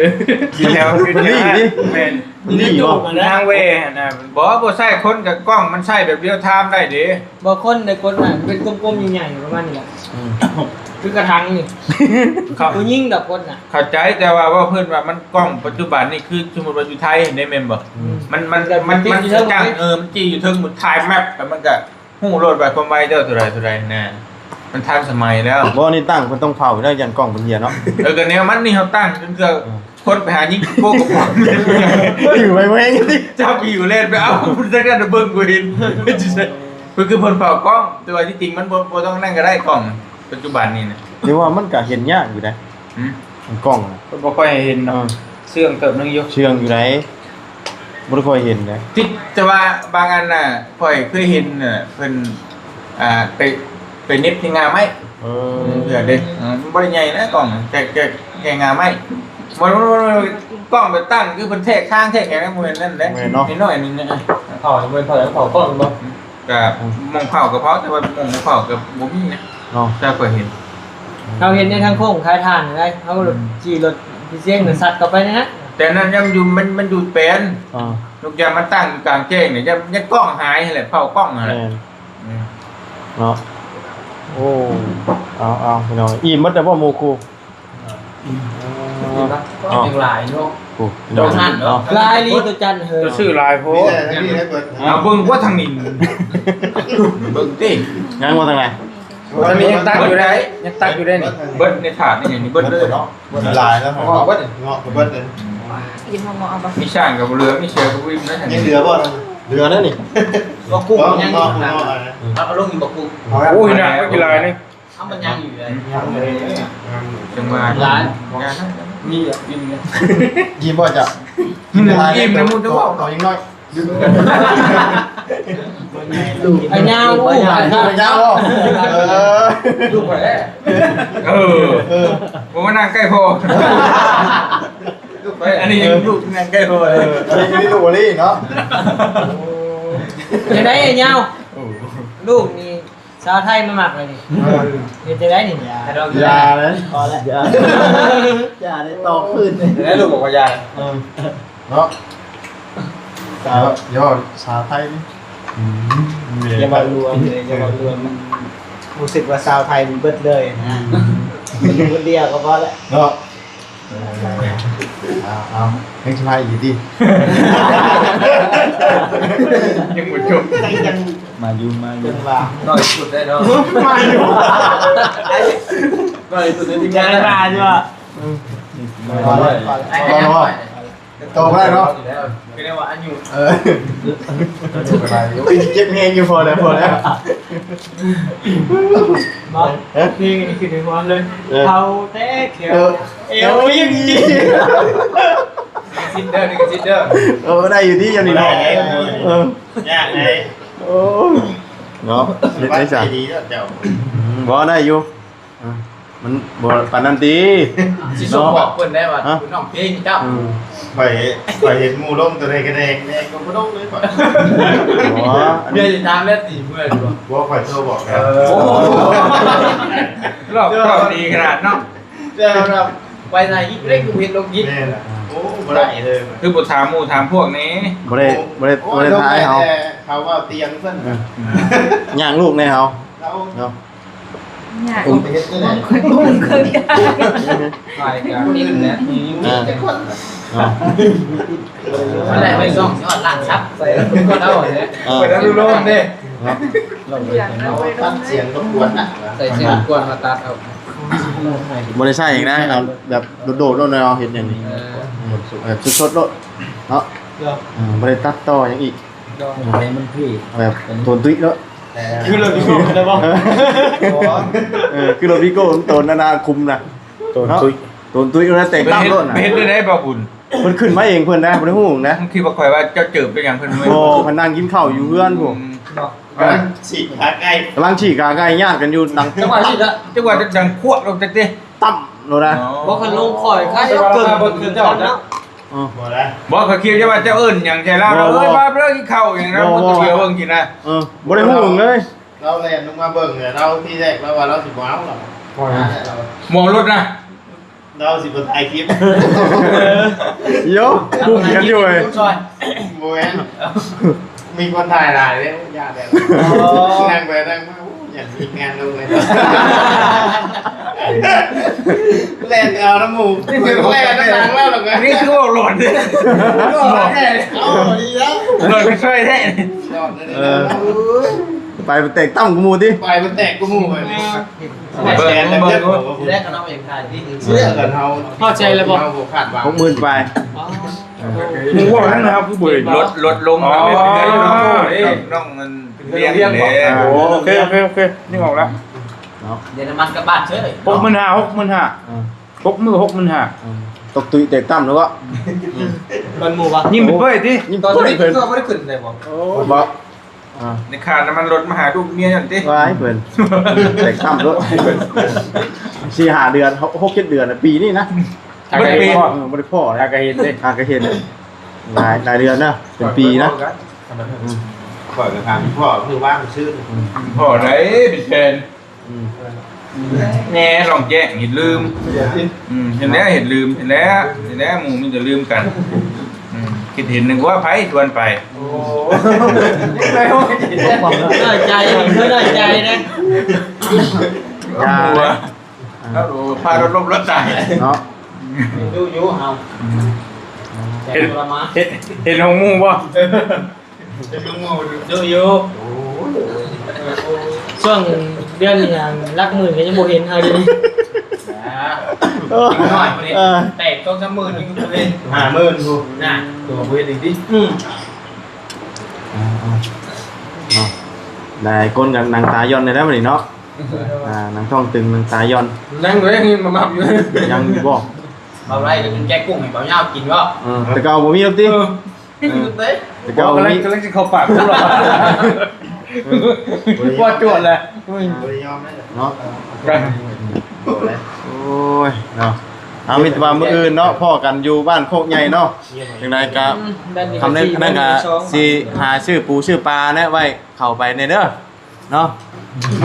ຢູ່ແຖວ ຢູ່ແຖວ ນີ້ ນີ້ ແມ່ນ ນີ້ບໍ່? ທາງເວຫັ້ນນະ. ບໍ່ ບໍ່ໃຊ້ ຄົນກັບກ້ອງມັນໃຊ້ແບບລຽວທາມໄດ້ເດ້. ບໍ່ ຄົນໃນກົດນະ ເປັນກົມໆໃຫຍ່ໆປະມານນີ້ແຫຼະ. ອືມ ຄືກະຖັງນີ້ ເຂົາ ຜູ້ຍິງດອກກົດນະ. ເຂົ້າໃຈ ແຕ່ວ່າເວົ້າເພິ່ນວ່າມັນກ້ອງປັດຈຸບັນນີ້ ຄືສົມມຸດວ່າຢູ່ໄທເດ້ ແມ່ນບໍ່? ອືມ ມັນ ມັນ ມັນ ມັນ ມັນ ເອີ ມັນຈີ້ຢູ່ເທິງ ມັນຖ່າຍແມັບ ແລ້ວມັນກະຮູ້ໂລດວ່າຄວາມໄວເຈົ້າເທົ່າໃດ ເທົ່າໃດນະ. ມັນທັນສະໄໝແລ້ວ. ບໍ່ ນີ້ຕັ້ງເພິ່ນຕ້ອງເຝົ້າຢູ່ແລ້ວ ຢ້ານກ້ອງເພິ່ນເຫຍເນາະ. ເອີ ກໍແນວມັນນີ້ ເຮົາຕັ້ງເທື່ອ ອືມ ຄົນໄປຫາຍິງໂປ້ກະປອງ ຖືໄປແມ່ງ ຈັບຫິ້ວແລ່ນໄປເອົາ ຈັກນັ້ນເບິ່ງບໍ່ເຫັນ. ຄື ຄືເພິ່ນເຝົ້າກ້ອງ ແຕ່ວ່າທີ່ຈິງມັນບໍ່ ບໍ່ຕ້ອງນັ້ນກໍໄດ້ກ້ອງປັດຈຸບັນນີ້ນະ. ແຕ່ວ່າມັນກໍເຫັນຍາກຢູ່ເດ້. ຫືມ? ກ້ອງນະ ເພິ່ນບໍ່ຄ່ອຍໃຫ້ເຫັນດອກ. ເອີ ເຊື່ອງເຕີບໜຶ່ງຢູ່ ເຊື່ອງຢູ່ໃດ໋ ບໍ່ໄດ້ຄ່ອຍເຫັນເດ້. ຕິດ ແຕ່ວ່າບາງອັນນະ ຂ້ອຍເຄີຍເຫັນນະ ເພິ່ນ ອ່າ ໄປ ໄປເໜັບທີ່ງ່າໄມ້. ເອີ ເທື່ອເດ້ ເອີ ມັນບໍ່ໄດ້ໃຫຍ່ນະກ້ອງ ແຕ່ ແຕ່ ແຕ່ງ່າໄມ້. ບໍ່ ກ້ອງໄປຕັ້ງຄືເພິ່ນແທກທາງແທກຫຍັງ ບໍ່ແມ່ນນັ້ນເດ້. ແມ່ນເນາະ ນ້ອຍໆໜຶ່ງນະ. ເຂົາເພິ່ນ ເຂົາ ເຂົາກ້ອງບໍ່? ກະ ອືມ ໝ່ອງເຜົາກະເຜົາ ແຕ່ວ່າໝ່ອງບໍ່ເຜົາກະບໍ່ມີນະ ເນາະ ແຕ່ຂ້ອຍເຫັນ. ເຮົາເຫັນໃນທາງໂຄ້ງຂາຍຖ່ານໄດ໋ ເຮົາ ອືມ ຂີ່ລົດພິເສດສັດເຂົ້າໄປນັ້ນນະ. ແຕ່ນັ້ນຍັງຢູ່ ມັນ ມັນຢູ່ແປນ ອ່າ ທຸກຢ່າງມັນຕັ້ງຢູ່ກາງແຈ້ງນີ້ ຍັງ ຍັງກ້ອງຫາຍຫັ້ນແຫຼະ ເຜົາກ້ອງຫັ້ນແຫຼະ. ແມ່ນ ອືມ ເນາະ. ໂອ້ ເອົາ ເອົາ ພີ່ນ້ອງ ອີ່ມໝົດແລ້ວບໍ່ໝູ່ຄູ່? ອີ່ມ ເນາະ ຍັງຫຼາຍເນາະ. ໂອ້ ໂຕນັ້ນເນາະ ຫຼາຍອີ່ຫຼີໂຕຈັນເຮີຍ ຈະຊື້ຫຼາຍໂພດ. ເອົາເບິ່ງກວ່າທາງນີ້ ເບິ່ງຕິ ຍັງບໍ່ທາງໃດ? ໂອ້ ທາງນີ້ຍັງຕັກຢູ່ໄດ໋ ຍັງຕັກຢູ່ໄດ໋ນີ້. ເບິດໃນຖາດນີ້ຫຍັງນີ້ເບິດເລີຍເນາະ. ເບິດຫຼາຍແລ້ວເນາະ ເບິດເນາະ ເບິດເລີຍ. ອີ່ມເອົາບໍ່ ເອົາບໍ່? ມີຊ້າງກໍບໍ່ເຫຼືອ ມີເສືອກໍບໍ່ອີ່ມນະ. ຍັງເຫຼືອບໍ່? ເຫຼືອແລ້ວນີ້ ບໍ່ກຸ້ງຍັງຢູ່ນະ. ເອົາລົງອີກບໍ່ກຸ້ງ? ໂອ້ຍ ໜັກໄປກິນຫຼາຍນີ້. ເອົາມັນຍັງຢູ່ເລີຍ ຍັງເລີຍ ຈັ່ງວ່າຫຼາຍ ມີອີ່ມຢູ່ ອີ່ມບໍ່ເຈົ້າ? ກິນອີ່ມນະ ໝູ່ຈະເວົ້າ ເອົາ ເອົາອີກໜ້ອຍ. ໄອ້ຍາວລູກ ໄອ້ຍາວ ເອີ ລູກໄປແລ້ວ ເອີ ເອີ ບໍ່ມານັ່ງໃກ້ພໍ່ ລູກໄປ ອັນນີ້ ເອີ ລູກນັ່ງໃກ້ພໍ່ ເອີ ອັນນີ້ລູກບໍ່ລີເນາະ. ຈັ່ງໃດໄອ້ຍາວ ໂອ້ ລູກນີ້ ສາວໄທມາມັກເລີຍນີ້ ເອີ ເຮັດຈັ່ງໃດນີ້? ຢ່າເລີຍ ພໍແລ້ວ ຢ່າເລີຍ ຕອບຄືນເລີຍ ແລ້ວລູກບອກວ່າຢ່າ ເອີ ເນາະ ສາວ ຢ່າເວົ້າສາວໄທນີ້ ອືມ ຢ່າເວົ້າລວມເລີຍ ຢ່າເວົ້າລວມ ມັນຮູ້ສຶກວ່າສາວໄທນີ້ເບິດເລີຍນະ ອືມ ຢູ່ຄົນດຽວກໍພໍແລ້ວເນາະ. ເອີ ເອົາ ເອົາ ຍັງຊິມາອີກຕິ? ຍັງບໍ່ຈົບ. ມາຢູ່ ມາຢູ່. ເປັນວ່າ ໜ້ອຍສຸດໄດ້ເນາະ. ມາຢູ່. ໜ້ອຍສຸດໃນທີມງານ ມາຢູ່. ອືມ ມາຢູ່. ຕໍ່ບໍ່ໄດ້ເນາະ. ຄືໄດ້ວ່າອາຍຸ ເອີ ເຈັບແຮງຢູ່. ພໍແລ້ວ ພໍແລ້ວ. ເນາະ ເພງນີ້ຄືໃນຫົວເລີຍ. ເອີ ເຖົ້າແຕ່ແຂ້ວ ເອີ ແອວຍິງ. ຊິດເດີ ນີ້ກໍຊິດເດີ. ເອີ ໄດ້ຢູ່ຕິ ຢ່າງນີ້ເນາະ. ເອີ ຍາກເດ້. ໂອ້ ເນາະ ເຮັດໄດ້ຊະ ດີແລ້ວເຈົ້າ. ອືມ ບໍ່ ໄດ້ຢູ່. ອ່າ ມັນບໍ່ປານນັ້ນຕິ. ຊິສົ່ງບອກເພິ່ນໄດ້ວ່າ ເນາະ ເປັນນ້ອງເພງເຈົ້າ. ອືມ ຂ້ອຍ ຂ້ອຍເຫັນໝູ່ລົງຕົວໃດກະແດກແດກກໍບໍ່ລົງເລີຍຂ້ອຍ. ບໍ່ ອັນນີ້ ເມື່ອຊິຖາມແລ້ວຕິ ເມື່ອຢູ່ບໍ່? ບໍ່ ຂ້ອຍໂທບອກແລ້ວ. ເອີ ໂອ້ ລອບ ລອບດີຂະໜາດເນາະ. ແຕ່ວ່າໄປໃນອີກເລັກເຮັດລົງກິນ. ແມ່ນລະ. ໂອ້ ບໍ່ໄດ້ເລີຍ. ຄືບໍ່ຖາມໝູ່ຖາມພວກນີ້. ບໍ່ໄດ້ ບໍ່ໄດ້ ໂອ້ ບໍ່ໄດ້ຖ່າຍເຮົາ. ເຂົາເວົ້າຕຽງເພິ່ນ. ເອີ ຍ່າງລູກແນ່ເຮົາ. ເຮົາ ເນາະ. ຍາກ ອຸ້ມ ເຮັດໄດ້ ອຸ້ມເຄີຍ ຖ່າຍກັບນີ້ແຫຼະ ມີ ອ່າ ຈັກຄົນ ເນາະ. ບໍ່ໄດ້ໄປຊ່ອງຍອດລ້ານຊັບໃສ່ກໍເອົາແຫຼະ. ເອີ ເປີດອະນຸໂລມເດ້ ເນາະ. ຕັດສຽງລົບກວນນະ ໃສ່ສຽງລົບກວນມາຕັດເອົາ. ບໍ່ໄດ້ໃຊ້ອີກນະ ເອົາແບບໂດດໆໂລດເນາະ ເຮັດຫຍັງນີ້. ເອີ ແບບສົດໆໂລດເນາະ. ເອີ ບໍ່ໄດ້ຕັດຕໍ່ຫຍັງອີກ. ດອກໄມ້ມັນຄືແບບໂຕນຕຸ້ຍເນາະ. ຄືລົດວິໂກ້ໄດ້ບໍ່? ເອີ ຄືລົດວິໂກ້ໂຕນອັນນະ ຄຸມນະ ໂຕນຕຸ້ຍ ໂຕນຕຸ້ຍ ແຕ່ງຕັ້ງໂລດນະ. ເຮັດໄດ້ບໍ່ບຸນ? ເພິ່ນຂຶ້ນມາເອງເພິ່ນນະ ບໍ່ໄດ້ຮູ້ນະ. ບາງທີວ່າຂ້ອຍວ່າເຈົ້າເຈີໄປຫຍັງເພິ່ນ ບໍ່ ເພິ່ນນັ່ງກິນເຂົ້າຢູ່ເຮືອນພຸ້ນ. ອືມ ກຳລັງສີກຂາໄກ່ ກຳລັງສີກຂາໄກ່ ຍາດກັນຢູ່. ຈັ່ງຫວະນີ້ລະ ຈັ່ງຫວະດັງຂວບລົງເຕະ ຕ່ຳໂລດນະ. ບໍ່ ຄັນລົງຂ້ອຍ ຂ້ອຍເກີນເກີນເຈົ້າເນາະ. ເອີ ບໍ່ໄດ້ ບໍ່ ຂ້ອຍຄິດວ່າເຈົ້າເອີ້ນຫຍັງໃສ່ລາວ. ບໍ່ ເອີຍ ບໍ່ ມາເດີ ກິນເຂົ້າຫຍັງນະ. ບໍ່ ບໍ່ ເບິ່ງກິນນະ. ເອີ ບໍ່ໄດ້ຮູ້ເບິ່ງເລີຍ. ລາວແລ່ນລົງມາເບິ່ງແລ້ວ ລາວທີແລກລາວວ່າລາວຊິບໍ່ເອົາລາວ. ບໍ່ເອົາລົດນະ. ລາວຊິບໍ່ຖ່າຍຄລິບ. ໂຢ ກຸມກັນຢູ່ເວີຍ. ບໍ່ແມ່ນ ມີຄົນຖ່າຍຫຼາຍເດ້ ຢ້ານແລ້ວ. ອໍ ນັ່ງໄປນັ່ງມາ ໂອ້ ຢ້ານມີງານລົງເລີຍ. ແລ່ນເອົານຳໝູ່ ແລ່ນນຳຫຼັງລາວແລ້ວກະ ນີ້ຄືເວົ້າຫຼອນເດ້. ເວົ້າຫຼອນແທ້. ເອົາດີແລ້ວ ຫຼອນໄປຊ່ອຍແທ້. ເອີ ໄປມັນແຕກຕ່ຳກວ່າໝູ່ຕິ ໄປມັນແຕກກວ່າໝູ່. ເອີ ເບິ່ງ ເບິ່ງ ເບິ່ງ ທີແລກກໍນ້ອງເອງຖ່າຍທີ່ເຊື່ອກັນເຮົາ ພໍໃຈແລ້ວບໍ່? ເຮົາບໍ່ຄາດຫວັງ ຫົກໝື່ນປາຍ. ອໍ ໝູ່ວ່າຫັ້ນນະ ຄືບໍ່ເຫັນລົດ ລົດລົງ. ອໍ ເດ້ ນ້ອງມັນລຽນເດ້. ໂອເຄ ໂອເຄ ໂອເຄ ນຶກອອກແລ້ວເນາະ. ເດີນນ້ຳມັນກັບບ້ານເຊີຍ ຫົກໝື່ນຫ້າ ຫົກໝື່ນຫ້າ. ເອີ ຫົກມື້ ຫົກໝື່ນຫ້າ. ເອີ ຕົກຕຸ້ຍແຕກຕ່ຳແລ້ວເນາະ. ອືມ ມັນໝູ່ວະ ຍິ້ມເປີຍຕິ ຍິ້ມເປີຍ. ຕອນນີ້ກໍບໍ່ໄດ້ຂຶ້ນໄດ້ບໍ່? ໂອ້ ບໍ່. ອ່າ ໃນຄ່ານ້ຳມັນລົດມາຫາລູກເມຍຫັ້ນຕິ ວ່າໃຫ້ເພິ່ນ ແຕກຕ່ຳໂລດ. ສີ່ຫ້າເດືອນ ຫົກເຈັດເດືອນນະ ປີນີ້ນະ ເບິດປີ. ເອີ ບໍ່ໄດ້ພໍ້ນະ ຫາກະເຫັນເດ້ ຫາກະເຫັນ. ຫຼາຍ ຫຼາຍເດືອນນະ ເປັນປີນະ. ອືມ ຂ້ອຍກໍຖາມພໍ່ ຄືວ່າມັນຊື່ ອືມ ພໍ່ໃດເປັນແຟນ. ອືມ ແນ່ ລອງແຈ້ງ ເຮັດລືມ. ອືມ ເຫັນແລ້ວ ເຮັດລືມ ເຫັນແລ້ວ ເຫັນແລ້ວ ໝູ່ມີແຕ່ລືມກັນ. ອືມ ຄິດເຫັນນຶກວ່າໃຜຊວນໄປ. ໂອ້ ນ້ອຍໃຈ ນ້ອຍໃຈນະ. ຢ່າ ໂອ້ ພາລົດລົ້ມລົດຕາຍເນາະ. ຢູ່ ຢູ່ເຮົາ ອືມ ແຕ່ ເຫັນ ທໍລະມານ ເຫັນ ເຫັນຂອງໝູ່ບໍ່? ຢູ່ ຢູ່. ໂອ້ຍ ຊ່ວງເດືອນນີ້ນະ ຫຼັກໝື່ນກໍຍັງບໍ່ເຫັນເຮົາຢູ່ນີ້. ອ່າ ນ້ອຍກວ່ານີ້ ເອີ ແຕກສອງສາມໝື່ນຍັງບໍ່ເຫັນ. ຫ້າໝື່ນພຸ້ນນະ ຕົວບໍ່ເຫັນອີກຕິ. ອືມ ອ່າ ເນາະ ຫຼາຍຄົນກໍນັ່ງຕາຢ່ອນໄດ້ແລ້ວບັດນີ້ເນາະ. ອ່າ ນັ່ງທ້ອງຕຶງ ນັ່ງຕາຢ່ອນ ນັ່ງເລີຍ ມາໝັບຢູ່ ຍັງຢູ່ບໍ່? ເບົາໄລ່ກໍກິນແກງກຸ້ງໃຫ້ເບົາຍາວກິນບໍ່? ເອີ ແຕ່ເກົ່າບໍ່ມີດອກຕິ. ເອີ ເອີ ແຕ່ເກົ່າ ເວົ້າກຳລັງ ມີ ກຳລັງຊິເຂົ້າປາກ ວ່າຈວດແຫຼະ. ບໍ່ໄດ້ຍອມເນາະ. ໂອ້ຍເນາະ ເອົາ ມີແຕ່ວ່າມື້ອື່ນເນາະ ພໍ້ກັນຢູ່ບ້ານໂຄກໃຫຍ່ເນາະ. ຈັ່ງໃດກໍ ອືມ ຄ່ຳໃດກໍຊິຫາຊື້ປູຊື້ປາແນະໄວ້ເຂົ້າໄປແດ່ເດີ. ເນາະ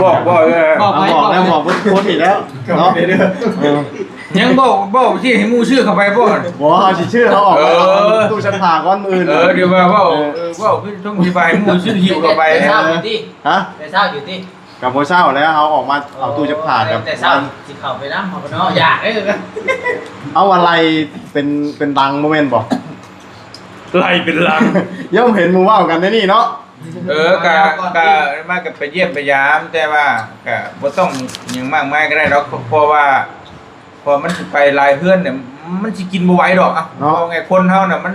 ບອກ ບອກ ເອີ ບອກໄປ ບອກແລ້ວ ບອກ ບອກເບິດຄົນອີກແລ້ວເນາະ. ເອີ ຍັງບອກ ບອກຊິໃຫ້ໝູ່ຊື້ເຂົ້າໄປບໍ່? ບໍ່ ເຮົາຊິຊື້ ເຮົາອອກ ເອີ ເອົາຕູ້ຊັກຜ້າກ່ອນມື້ອື່ນ. ເອີ ດຽວວ່າເວົ້າ ເອີ ເອີ ເວົ້າຄືຕ້ອງຊິໄປໃຫ້ໝູ່ຊື້ຫິ້ວເຂົ້າໄປ. ແຕ່ເຊົ້າຢູ່ຕິ? ຮະ? ແຕ່ເຊົ້າຢູ່ຕິ? ກໍບໍ່ເຊົ້າແລ້ວ ເຮົາອອກມາເອົາຕູ້ຊັກຜ້າກັບ ແຕ່ເຊົ້າຊິເຂົ້າໄປນຳເຮົາເນາະ. ຢ່າເດີ ເອົາອາໄລໄປ ປັນ ເປັນລັງບໍ່ແມ່ນບໍ່? ໄລ່ເປັນລັງ. ຍ່ອມເຫັນໝູ່ເວົ້າກັນໃນນີ້ເນາະ. ເອີ ກະ ກະມາ ກະໄປຢ້ຽມໄປຢາມ ແຕ່ວ່າກະບໍ່ຕ້ອງຫຍັງມາກມາຍກໍໄດ້ດອກ ເພາະວ່າ ເພາະມັນຊິໄປຫຼາຍເຮືອນນີ້ ມັນຊິກິນບໍ່ໄຫວດອກ. ເອົາ ເນາະ ເວົ້າງ່າຍ ຄົນເຮົານະ ມັນ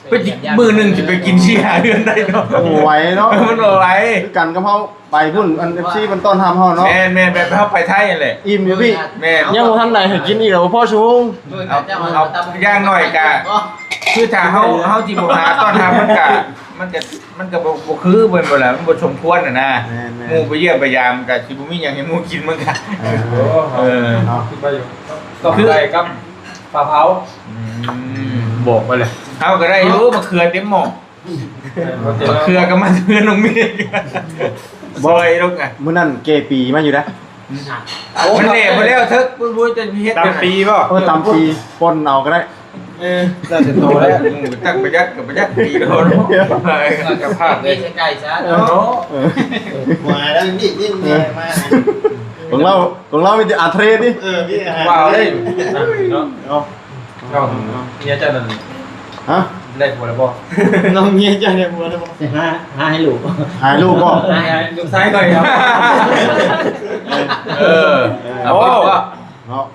ໄປກິນ ມື້ໜຶ່ງຊິໄປກິນສີ່ຫ້າເຮືອນໄດ້ເນາະ? ບໍ່ໄຫວເນາະ. ມັນບໍ່ໄຫວ. ຄືກັນກັບເຮົາໄປພຸ້ນ ອັນ ເອັຟຊີ ເພິ່ນຕ້ອນຮັບເຮົາເນາະ. ແມ່ນໆ ແບບເຮົາໄປໄທຫັ້ນແຫຼະ. ອີ່ມຢູ່ພີ້. ແມ່ນ. ຍັງບໍ່ທັນໄດ້ໃຫ້ກິນອີກ ພໍຊົ່ວໂມງ. ເອົາ ເອົາ ຢ່າງໜ້ອຍກະ ຄືຖ້າເຮົາ ເຮົາຊິບໍ່ຫາຕ້ອນຮັບ ມັນກະ ມັນກະ ມັນກະບໍ່ ບໍ່ຄື ແມ່ນບໍ່ລະ? ມັນບໍ່ສົມຄວນຫັ້ນນະ. ແມ່ນໆ. ໝູ່ໄປຢ້ຽມໄປຢາມ ກະຊິບໍ່ມີຫຍັງໃຫ້ໝູ່ກິນ ມັນກະ ເອີ ເອີ ເນາະ. ຄິດໄວ້ຢູ່ ຕ້ອງໄດ້ກັບປາເຜົາ. ອືມ ບອກໄປເລີຍ. ເຮົາກໍໄດ້ຢູ່ ໝາກເຂືອເຕັມໝໍ້. ເອີ ໝາກເຂືອກໍມາເຮືອນນ້ອງເມ. ບໍ່ ຊ່ອຍລູກອະ. ມື້ນັ້ນແກ່ປີມາຢູ່ນະ. ໂອ້ ມັນແຫຼະໝົດແລ້ວເຖິກ ບໍ່ຮູ້ຈະເຮັດ ຕຳປີບໍ່? ເອີ ຕຳປີ ປົ່ນເອົາກໍໄດ້. ເອີ ແລ້ວແຕ່ໂຕແລ້ວ. ອືມ ຕັກປະຢັດກໍປະຢັດປີເຮົາເນາະ. ເຈົ້າພາບເດ້ ໃກ້ໆຊະເນາະ. ເອີ ມາແລ້ວນີ້ ນີ້ ນີ້ມາ. ຂອງລາວ ຂອງລາວມີແຕ່ອາເທຣດນີ້. ເອີ ມີອາຫານ ວ້າວເດ້ເນາະ. ເນາະ ເນາະ ເນາະ. ເມຍເຈົ້ານັ້ນ ຮະ? ໄດ້ຜົວແລ້ວບໍ່? ນ້ອງເມຍເຈົ້າໄດ້ຜົວແລ້ວບໍ່? ຫາ ຫາໃຫ້ລູກ ຫາໃຫ້ລູກບໍ່? ຫາໃຫ້ລູກຊາຍຂ້ອຍເນາະ. ເອີ ເອີ ເອົາບໍ່? ເນາະ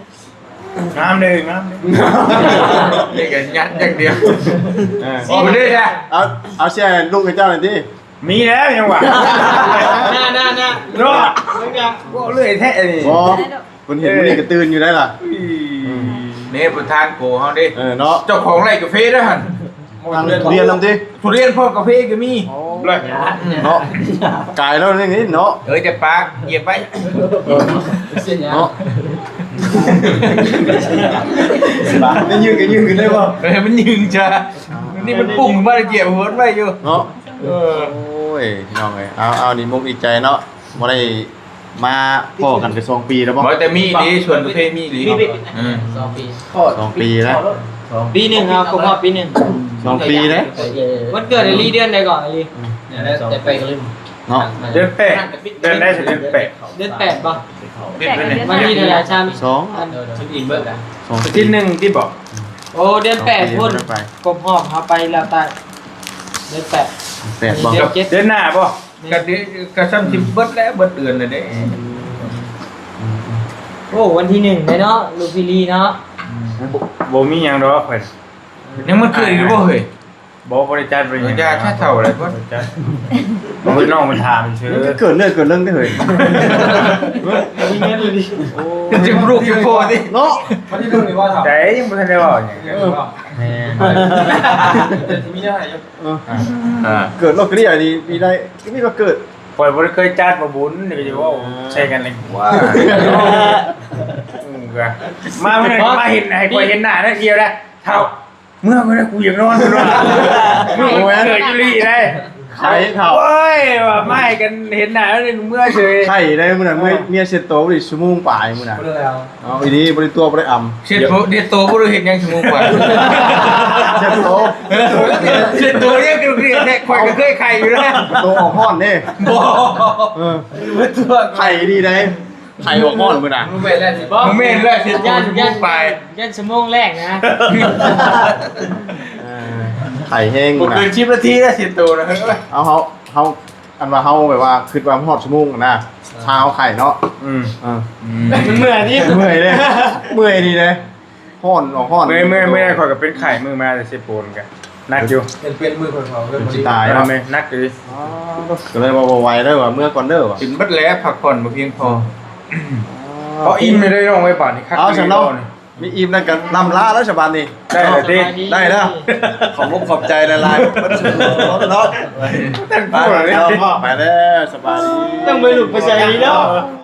ງາມເດ້ ງາມເດ້. ນີ້ກໍຍັດຢ່າງດຽວ. ເອີ ບໍ່ໄດ້ນະ. ເອົາ ເອົາເສຍໃຫ້ລູກໃຫ້ເຈົ້າໜ່ອຍຕິ. ມີແລ້ວຍັງວ່າ ໜ້າ ໜ້າ ໜ້າ ເນາະ. ເບິ່ງນະ ເວົ້າເລື່ອຍແທ້ນີ້. ບໍ່ ເພິ່ນເຫັນມື້ນີ້ກໍຕື່ນຢູ່ໄດ໋ລະ. ເອີ ນີ້ປະທານໂກເຮົາເດ້. ເອີ ເນາະ ເຈົ້າຂອງໄຮ່ກາເຟເດ້ຫັ້ນ. ທາງທຸລຽນນຳຕິ? ທຸລຽນພ້ອມກາເຟກໍມີ. ໂອ້ ເນາະ ກາຍແລ້ວນີ້ເນາະ. ເອີ ຈະປາກ ຢຽບໄວ້ ເນາະ. ໄດ້ຢືນກໍຢືນຂຶ້ນໄດ້ບໍ່? ເອີ ມັນຢືນຈ້າ. ນີ້ມັນປຸ້ງມາ ຢຽບຫົວໄວ້ຢູ່ເນາະ. ເອີ ໂອ້ຍ ພີ່ນ້ອງເອີຍ ເອົາ ເອົາ ດີມຸກດີໃຈເນາະ ບໍ່ໄດ້ມາພໍ້ກັນກໍສອງປີແລ້ວບໍ່? ບໍ່ ແຕ່ມີອີ່ຫຼີ ສວນກາເຟມີອີ່ຫຼີ. ມີ ມີ ເອີ ສອງປີ ສອງປີແລ້ວ. ສອງປີ ປີໜຶ່ງ ເຮົາຄົບຮອບປີໜຶ່ງ. ສອງປີເດ້. ວັນເກີດອີ່ຫຼີເດືອນໃດກ່ອນອີ່ຫຼີ? ອືມ ແຕ່ໄປກໍລືມເນາະ. ເດືອນແປດ ເດືອນໃດ ເດືອນແປດ ເດືອນແປດບໍ່? ເດືອນແປດ ວັນທີເທົ່າໃດ? ສາມ ສອງ ອັນ ເອີ ສອງ ວັນທີໜຶ່ງຕິບໍ່? ໂອ້ ເດືອນແປດພຸ້ນ ຄົບຮອບເຮົາໄປລາວໃຕ້. ເດືອນແປດ ແປດບໍ່? ເດືອນເຈັດ ເດືອນໜ້າບໍ່? ແມ່ນ ກໍດີ ກໍຊ່ຳຊິເບິດແລ້ວ ເບິດເດືອນແລ້ວເດ້. ອືມ ໂອ້ ວັນທີໜຶ່ງເດ້ເນາະ ລູກພີ່ລີເນາະ. ອືມ ບໍ່ ບໍ່ມີຫຍັງດອກຂ້ອຍ ຍັງມັນເກີດອີກບໍ່ເຮີ້ຍ? ບໍ່ ບໍ່ໄດ້ຈັດ ບໍ່ໄດ້ຫຍັງ. ຢ່າ ຖ້າເຖົ້າແລ້ວບໍ່ໄດ້ຈັດ. ນ້ອງເພິ່ນຖາມຊື່ ເກີດເລື່ອງເກີດເລື່ອງເດ້ເຮີ້ຍ. ມີເງິນເລີຍດິ. ໂອ້ ຈະລູກຈະພໍ່ຕິເນາະ. ບໍ່ໄດ້ເລື່ອງນີ້ວ່າເຖົ້າ ໃດຍັງບໍ່ທັນໄດ້ເວົ້າຫຍັງ. ເອີ ແມ່ນ ແຕ່ທີ່ມີແນວໃຫ້ຢູ່. ເອີ ອ່າ ເກີດໂລກເກລີຍນີ້ ມີໄດ້ ມີກໍເກີດ. ຂ້ອຍບໍ່ໄດ້ເຄີຍຈັດວ່າບຸນ ນີ້ກໍຈະເວົ້າ ເອີ ໃສ່ກັນເລີຍ. ວ້າ ອືມ ມາ ມາເຫັນ ໃຫ້ຂ້ອຍເຫັນໜ້າໜ້ອຍດຽວນະ ເຖົ້າ ເມື່ອ ເມື່ອ ກູຢາກນອນ ເພິ່ນວ່າ. ໂອ້ຍ ເກີດຢູ່ລີ້ໄດ໋ ໄຂ້ເຖົ້າ. ໂອ້ຍ ວ່າມາໃຫ້ກັນເຫັນໜ້າແລ້ວນີ້ເມື່ອເສີຍ. ໄຂ້ໄດ໋ມື້ນັ້ນ ເມື່ອຍ ເອີ ເມຍເຊັດໂຕໄດ້ຊົ່ວໂມງປາຍມື້ນັ້ນ. ບໍ່ໄດ້ແລ້ວ. ເອົາ ອີ່ດີ ບໍ່ໄດ້ຕົວະ ບໍ່ໄດ້ອຳ. ເຊັດໂຕ ເຊັດໂຕບໍ່ໄດ້ເຮັດຫຍັງຊົ່ວໂມງກວ່າ. ເຊັດໂຕ ເຊັດໂຕຍັງເກລີຍແທ້. ຂ້ອຍກໍເຄີຍໄຂ້ຢູ່ນະ ໂຕອອກຮ້ອນເດ້. ບໍ່ ເອີ ໄຂ້ດີໄດ໋ ໄຂ້ອອກຮ້ອນມື້ນະ. ບໍ່ແມ່ນແລ້ວຊິບໍ່ ບໍ່ແມ່ນແລ້ວ ເຊັດໂຕ ຢ້ານ ຢ້ານ ໄປ ຢ້ານຊົ່ວໂມງແລກນະ. ເອີ ໄຂ້ແຮງ ບໍ່ເກີນສິບນາທີນະ ເຊັດໂຕນະ. ເອົາ ເຮົາ ເຮົາ ອັນວ່າເຮົາແບບວ່າຄິດວ່າຮອດຊົ່ວໂມງນະ ເອີ ຖ້າເຮົາໄຂ້ເນາະ. ອືມ ເອີ ອືມ ມັນເມື່ອຍນີ້ ເມື່ອຍເດ້ ເມື່ອຍດີເດ້. ຮ້ອນ ອອກຮ້ອນ. ເມື່ອຍ ເມື່ອຍ ເມື່ອຍ ຂ້ອຍກໍເປັນໄຂ້ມື້ມາແຕ່ເຊໂປນກໍໜັກຢູ່. ເປັນ ເປັນມື້ຂ້ອຍເຜົາເຮືອນ ມັນຊິຕາຍເນາະ. ເອີ ແມ່ນ ໜັກອີ່ຫຼີ. ອໍ ກໍເລີຍວ່າບໍ່ໄຫວເດີວ່າ ເມືອກ່ອນເດີວ່າ. ກິນເບິດແລ້ວ ພັກຜ່ອນບໍ່ພຽງພໍ. ອໍ ພໍອີ່ມໄດ້ນ້ອງເອີຍ ບາດນີ້ຄັກ. ເອົາຊັ້ນເນາະ ມີອີ່ມນັ້ນກໍລຳລາແລ້ວສະບາດນີ້. ໄດ້ແລ້ວຕິ ໄດ້ແລ້ວ. ຂອບອົກຂອບໃຈຫຼາຍໆ ເບິດສຸດເນາະ. ໄປແລ້ວ ສະບາຍດີ. ຕ້ອງໄປລຸກໄປໃສເນາະ.